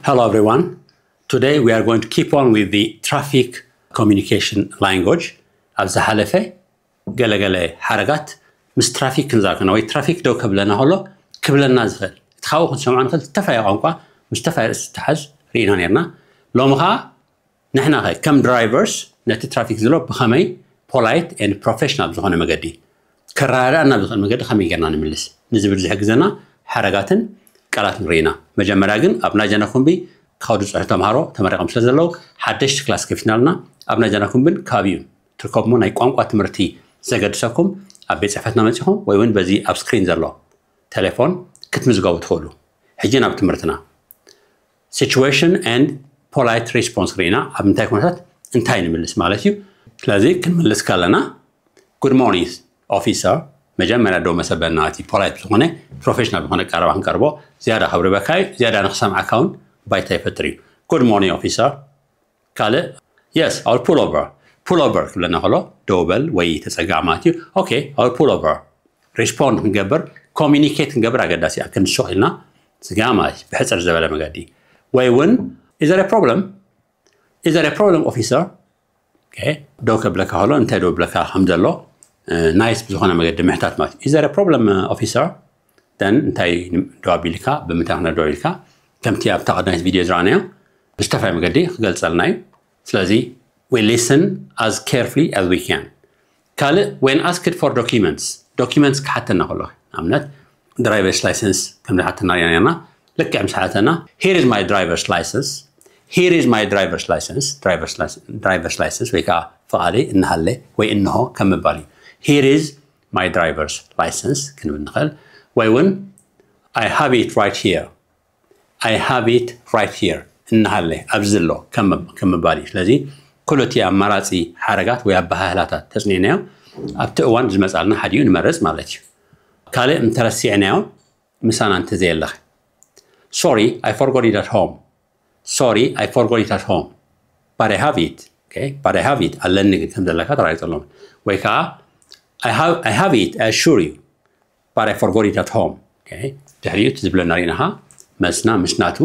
Hello everyone. Today we are going to keep on with the traffic communication language. ኣብ ዝሓለፈ ገለገለ ሓረጋት ምስ ትራፊክ ክንዛከና ወይ ትራፊክ ደው ከብለና ከሎ ክብለና ዝኽእል እቲ ካብኡ ክንሰምዖ ንኽእል ዝተፈላለየ ቋንቋ ምስ ዝተፈላለየ ርእሲ ዝተሓዝ ርኢና ነርና። ሎሚ ከዓ ንሕና ኸ ከም ድራይቨርስ ነቲ ትራፊክ ዝሎ ብኸመይ ፖላይት ኤንድ ፕሮፌሽናል ዝኾነ መገዲ ከረዳዳእና ብዝኽእል መገዲ ከመይ ጌርና ንምልስ ንዝብል ዝሕግዘና ሓረጋትን ቃላት ንርኢና። መጀመርያ ግን ኣብ ናጀና ኩምቢ ካብ ድፅሑ ተምሃሮ ተመሪቆም ስለ ዘለዉ ሓደሽቲ ክላስ ከፊትና ኣለና። ኣብ ናጀና ኩምብን ከባቢኡን ትርከብሞ ናይ ቋንቋ ትምህርቲ ዘገድሰኩም ኣብ ቤት ፅሕፈትና መፂኹም ወይ እውን በዚ ኣብ ስክሪን ዘሎ ቴሌፎን ክትምዝገቡ ትኽእሉ። ሕጂ ናብ ትምህርትና። Situation and polite response ርኢና ኣብ እንታይ ኩነታት እንታይ ንምልስ ማለት እዩ። ስለዚ ክንምልስ ከለና good morning officer መጀመርያ ደው መሰበና እቲ ፖላይት ዝኾነ ፕሮፌሽናል ዝኾነ ቀረባ ክንቀርቦ ዝያዳ ከብርበካ እዩ ዝያዳ ንክሰምዓካ እውን ባይታ ይፈጥር እዩ። Good morning officer ካልእ yes I'll pull over pull over ክብለና ከሎ ደው በል ወይ ተፀጋዕ ማለት እዩ። Okay I'll pull over ሪስፖንድ ክንገብር ኮሚኒኬት ክንገብር ኣገዳሲ እያ ክንስቕ ኢልና ስጋ ማለት እዩ ብሕፅር ዝበለ መገዲ ወይ እውን is there a problem is there a problem officer ደው ከብለካ ከሎ እንታይ ደው ብለካ ከም ዘሎ ናይስ ብዝኾነ መገዲ ምሕታት ማለት እዩ። Is there a problem officer then እንታይ ደው ኣቢልካ ብምንታይ ክነ ደው ኢልካ ከምቲ ኣብታ ቀዳሚት ቪድዮ ዝረኣናዮ ብዝተፈላለየ መገዲ ክገልፀልና እዩ። ስለዚ we listen as carefully as we can ካልእ when asked for documents documents ክሓተና ከሎ ንኣብነት ድራይቨርስ ላይሰንስ ከም ዝሓተና ሪና ነርና። ልክዕ ምስ ሓተና here is my driver's license here is my driver's license driver's license ወይ ከዓ ፍቓደይ እናሃለ ወይ እንሆ ከም ምባል እዩ። Here is my driver's license ክንብል ንኽእል ወይ እውን I have it right here I have it right here እናሃለ ኣብዚ ኣሎ ከም ምባል እዩ። ስለዚ ኩሉ እቲ ኣማራፂ ሓረጋት ወይ ኣበሃህላታት ተፅኒዕናዮ ኣብቲ እዋን ዝመፃልና ሓዲኡ ንመርፅ ማለት እዩ። ካልእ እንተረሲዕናዮ ምሳና እንተዘየለኸ Sorry I forgot it at home Sorry I forgot it at home but I have it okay but I have it ኣለኒ ግን ከም ዘለካ ተራሪፀሎም ወይ ከዓ I have, I have it I assure you but I forgot it at home ድሕሪኡ እቲ ዝብለና ርኢናኻ መስና ምስ ናቱ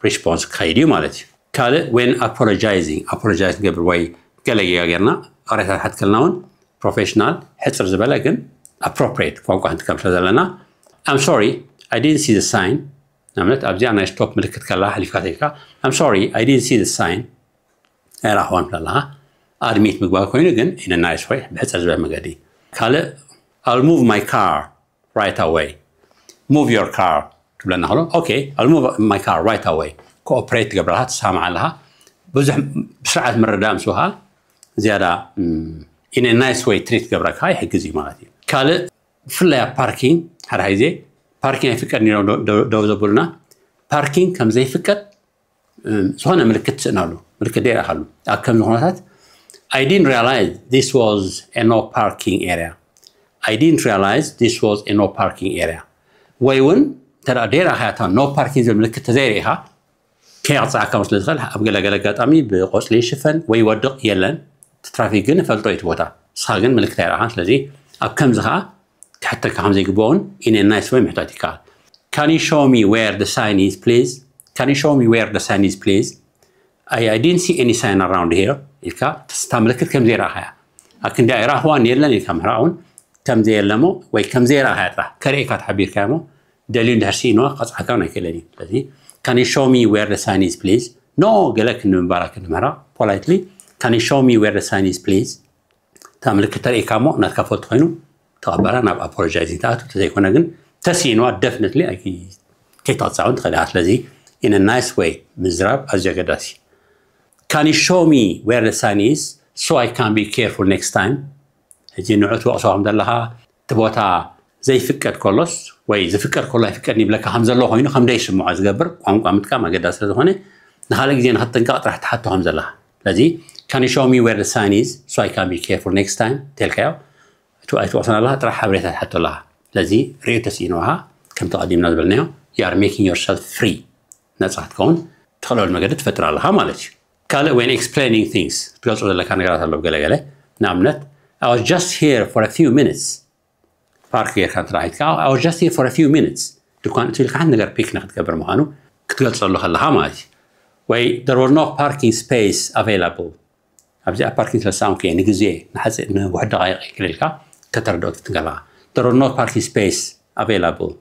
ሪስፖንስ ክኸይድ እዩ ማለት እዩ። ካልእ when apologizing apologize ንገብር ወይ ገለ ጌጋ ጌርና ቅሬታ ንሓትከልና እውን ፕሮፌሽናል ሕፅር ዝበለ ግን appropriate ቋንቋ ክንጥቀም ስለ ዘለና I'm sorry I didn't see the sign ንኣብነት ኣብዚኣ ናይ ስቶፕ ምልክት ከላ ሓሊፍካ ተይካ I'm sorry I didn't see the sign ኣይረኣኽዋን ኣለኻ ኣድሚት ምግባር ኮይኑ ግን in a nice way ብሕፅር ዝበለ መገዲ ካልእ I'll move my car right away move your car ክብለና ከሎ okay I'll move my car right away ኮኦፕሬት ትገብረልካ ትሰማማዕ ኣለኻ ብዙሕ ብስርዓት ምርዳእ ምስ ውሃ ዝያዳ in a nice way ትሪት ገብረካ ይሕግዝ እዩ ማለት እዩ። ካልእ ብፍላይ ኣብ ፓርኪንግ ሓደ ግዜ ፓርኪንግ ኣይፍቀድ ኢሎም ደው ዘብሉና ፓርኪንግ ከም ዘይፍቀድ ዝኾነ ምልክት ትስእነሉ ምልክት ደይረኣኻሉ ኣብ ከምዚ ኩነታት I didn't realize this was a no parking area I didn't realize this was a no parking area ወይ እውን እንተ ደይረኣኻያ እታ no parking ዝብል ምልክት ተዘይርኢኻ ከየቕፅዓካ ስለ ዝኽእል ኣብ ገለገለ ኣጋጣሚ ብቆፅሊ ይሽፈን ወይ ይወድቕ የለን ትራፊክ ግን ፈልጦ እዩ እቲ ቦታ ንስኻ ግን ምልክት ኣይረኣኻን ስለዚ ኣብ ከምዚ ከዓ ክሕተካ ከም ዘይግብኦን in a nice way ምሕታት ይከኣል። Can you show me where the sign is please? Can you show me where the sign is please? I, I didn't see any sign around here ኢልካ ተስታ ምልክት ከም ዘይረኣኻያ ኣብ ክንዲ ኣይረኣኽዋን የለን ኢልካ ምሕራቕ እውን ከም ዘየለሞ ወይ ከም ዘይረኣኻያ ጥራሕ ከርእየካ ተሓቢርካ እሞ ደልዩ እንድሕር ስኢንዋ ክቐፅዓካ እውን ኣይክእለን እዩ። ስለዚ can you show me where the sign is please? No ገለ ክንዲ ምባል ክንዲ ምሕራቕ politely can you show me where the sign is please? እታ ምልክት ተርእካ እሞ ናትካ ፎልት ኮይኑ ተቐበላ ናብ ኣፖሎጃይዚንግ ትኣቱ ተዘይኮነ ግን ተስኢንዋ ደፍነትሊ ከይተቕፃውን ትኽእል ኢኻ ስለዚ in a nice way ምዝራብ ኣዝዩ ኣገዳሲ Can you show me where the sign is so I can be careful next time ሕጂ ንዑ ትወቕሶ ከም ዘለኻ እቲ ቦታ ዘይፍቀድ ከሎስ ወይ ዝፍቀድ ከሎ ኣይፍቀድን ይብለካ ከም ዘሎ ኮይኑ ከም ደይስምዖ ዝገብር ቋንቋ ምጥቃም ኣገዳሲ ስለ ዝኾነ ንኻልእ ግዜ ንክትጥንቀቕ ጥራሕ ትሓቶ ከም ዘለኻ ስለዚ can you show me where the sign is so I can be careful next time ተልካዮ እቱ ኣይትወቕሰን ኣለኻ ጥራሕ ሓበሬታ ትሓቶ ኣለኻ ስለዚ ሪኦ ተስኢንዋኻ ከምቲ ቀዲምና ዝበልናዮ you are making yourself free ነፃ ክትከውን ትኽእለሉ መገዲ ትፈጥር ኣለኻ ማለት እዩ ካልእ when explaining things ትገልፆ ዘለካ ነገራት ኣሎ ገለገለ ንኣብነት I was just here for a few minutes ፓርክ ጌርካ እንተ ሒትካ I was just here for a few minutes ድኳን እትብል ሓንቲ ነገር ፒክ ንክትገብር ምዃኑ ክትገልፀሉ ከለኻ ማለት እዩ ወይ there was no parking space available። ኣብዚኣ ፓርኪንግ ስለዝሰኣንኩ እየ ንግዜ ንሓፂር ንውሕድ ደቃይቕ ክልልካ ከተረድኦ ትፍትን ከለኻ there was no parking space available.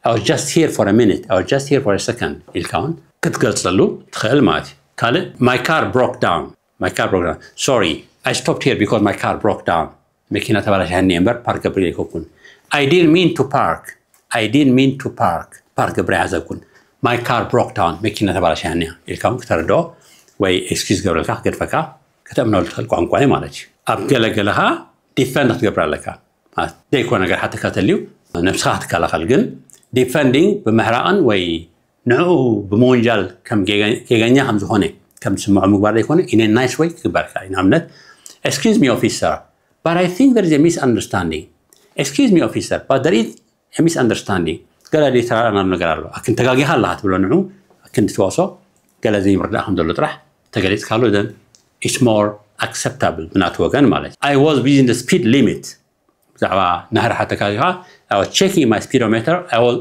I was just here for a minute. I was just here for a second ኢልካ እውን ክትገልፀሉ ትኽእል ማለት እዩ። ካልእ my car broke down. My car broke down. Sorry, I stopped here because my car broke down. መኪና ተባላሽያኒ እምበር ፓርክ ገብር ኣይኮንኩን። I didn't mean to park. I didn't mean to park. ፓርክ ገብር ኣይሓሰብኩን። My car broke down. መኪና ተባላሽያኒ እያ ኢልካ እውን ክተረድኦ ወይ ኤክስኪዝ ገብረልካ ክገድፈካ ከተእምነሉ ትኽእል ቋንቋ እዩ ማለት እዩ። ኣብ ገለገለ ኸዓ ዲፈንድ ክትገብር ኣለካ። ዘይኮነ ነገር ሓተካ ተልዩ ነብስኻ ክትከላኸል ግን ዲፈንዲንግ ብምሕራቕን ወይ ንዕኡ ብምውንጃል ከም ጌገኛ ከም ዝኾነ ከም ዝስምዖ ምግባር ዘይኮነ in a nice way ክግበርካ እዩ። ንኣብነት excuse me officer, but I think there is a misunderstanding. Excuse me officer, but there is a misunderstanding. ገለ ዘይተራእናሉ ነገር ኣሎ። ኣክን ተጋጊኻ ኣለኻ ትብሎ ንዑ ኣክን ትወቕሶ ገለ ዘይምርዳእ ከም ዘሎ ጥራሕ ተገሊጽካሉ then it's more acceptable ብናቱ ወገን ማለት እዩ። I was within the speed limit ብዛዕባ ናህሪ ሓተካ ኢኻ I was checking my speedometer, I was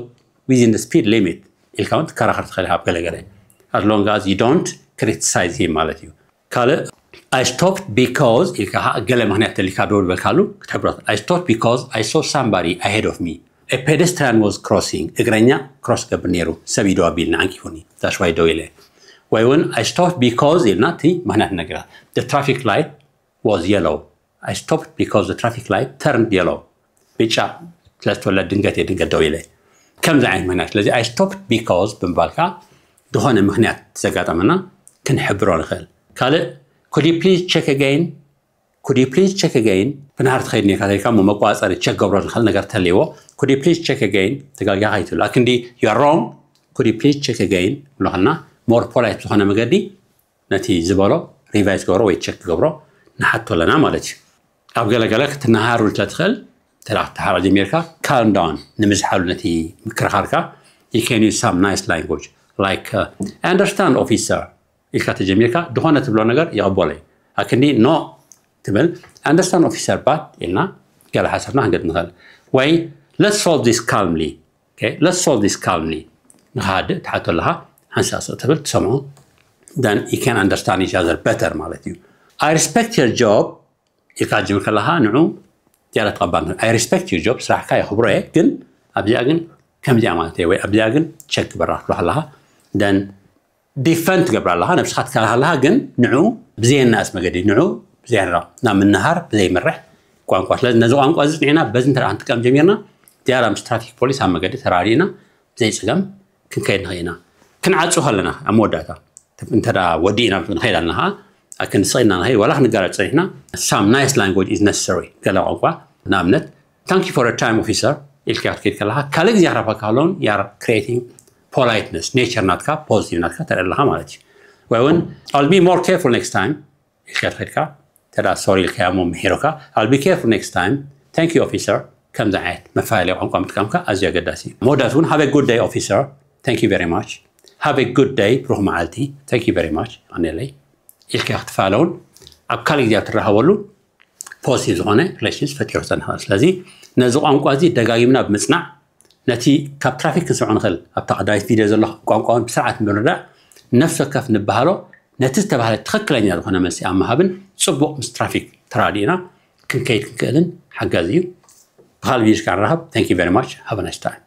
within the speed limit ኢልካ እውን ትከራኸር ትኽእል ኢኻ ኣብ ገለገለ as long as you don't criticize him ማለት እዩ። ካልእ I stopped because ኢልካ ኸዓ ገለ ምክንያት ተሊካ ደው ዝበልካሉ ክትሕብሮ I stopped because I saw somebody ahead of me. A pedestrian was crossing. እግረኛ ክሮስ ገብር ነይሩ ሰብ ይደው ኣቢልና ዓንቂፉኒ that's why ደው ኢለ። ወይ እውን I stopped because ኢልና እቲ ምክንያት ንነግር። The traffic light was yellow. I stopped because the traffic light turned yellow. ብጫ ስለዝተወለ ድንገት እየ ድንገት ደው ኢለ ከምዚ ዓይነት ምክንያት ስለዚ I stopped because ብምባልካ ዝኾነ ምክንያት ዘጋጠመና ክንሕብሮ ንኽእል። ካልእ could you please check again? Could you please check again? ብናህር ትኸይድ ነካ ተሪካ ሞ መቋፀሪ ቸክ ገብሮ ዝኽእል ነገር ተልዎ could you please check again? ተጋጊኻ ይትብሉ ኣክንዲ you're wrong. Could you please check again? ብለኸልና more polite ዝኾነ መገዲ ነቲ ዝበሎ ሪቫይዝ ገብሮ ወይ ቸክ ገብሮ ንሓቶ ኣለና ማለት እዩ። ኣብ ገለገለ ክትነሃሩ እንተትኽእል ተሓራ ጀሚርካ calm down ንምዝሓሉ ነቲ ምክርኻርካ you can use some nice language like I understand officer ኢልካ ተጀሚርካ ዝኾነ ትብሎ ነገር ይቕበሎ እዩ ኣክንዲ no ትብል I understand officer but ኢልና ገለ ሓሳብና ክንገጥ ንኽእል ወይ let's solve this calmly. Okay, let's solve this calmly. ንኻድእ ትሓቶ ኣለኻ ሓንሳእ ስቕ ትብል ትሰምዖ then you can understand each other better ማለት እዩ። I respect your job ኢልካ ጅምር ከለኻ ንዑ ዝያዳ ተቐባል I respect your job ስራሕካ የኽብሮ እየ ግን ኣብዚኣ ግን ከምዚኣ ማለት እየ ወይ ኣብዚኣ ግን ቸክ ግበራ ክትብሎ ከለኻ then ዲፈንድ ትገብር ኣለኻ ነብስኻ ትከላኸል ኣለኻ ግን ንዑ ብዘየናእስ መገዲ ንዑ ብዘየራ ናብ ምንሃር ብዘይምርሕ ቋንቋ ስለዚ ነዚ ቋንቋ እዚ ፅኒዕና በዚ እንተ ክንጥቀም ጀሚርና ዝያዳ ምስ ትራፊክ ፖሊስ ኣብ መገዲ ተራዲእና ብዘይፀገም ክንከይድ ንኽእል ኢና። ክንዓፁ ከለና ኣብ መወዳእታ እንተ ወዲእና ንኸይድ ኣለና ከዓ ኣክንስቕ ኢልና ንኸይድ ዋላ ክንጋረድ ፀኒሕና some nice language is necessary ገለ ቋንቋ ንኣብነት thank you for your time officer ኢልካ ክትከይድ ከለካ ካልእ ግዜ ክረኽበካ ከለውን you are creating politeness nature ናትካ positive ናትካ ተርኢ ኣለካ ማለት እዩ። ወይ እውን I'll be more careful next time ኢልካ ትኸድካ ተዳ sorry ኢልካ እሞ ምሒሩካ I'll be careful next time thank you officer ከምዚ ዓይነት መፈላለይ ቋንቋ ምጥቃምካ ኣዝዩ ኣገዳሲ እዩ። መወዳእቲ እውን have a good day officer thank you very much have a good day ብሩኽ መዓልቲ thank you very much ኣነለይ ኢልካ ክትፋለውን ኣብ ካልእ ግዜ ኣብ ትራኸበሉ ፖዚቲቭ ዝኾነ ሪሌሽንስ ፈጢሩ ዝፀንሐ ስለዚ ነዚ ቋንቋ እዚ ደጋጊምና ብምፅናዕ ነቲ ካብ ትራፊክ ክንስምዖ ንኽእል ኣብታ ቀዳሚት ቪድዮ ዘሎ ቋንቋ እውን ብስርዓት ብምርዳእ ነፍሲ ወከፍ ንበሃሎ ነቲ ዝተባህለ ትኽክለኛ ዝኾነ መልሲ ኣብ ምሃብን ፅቡቕ ምስ ትራፊክ ተራዲእና ክንከይድ ክንክእልን ሓጋዚ እዩ። ብካልእ ቪድዮ እስካብ ንራኸብ thank you very much have a nice time.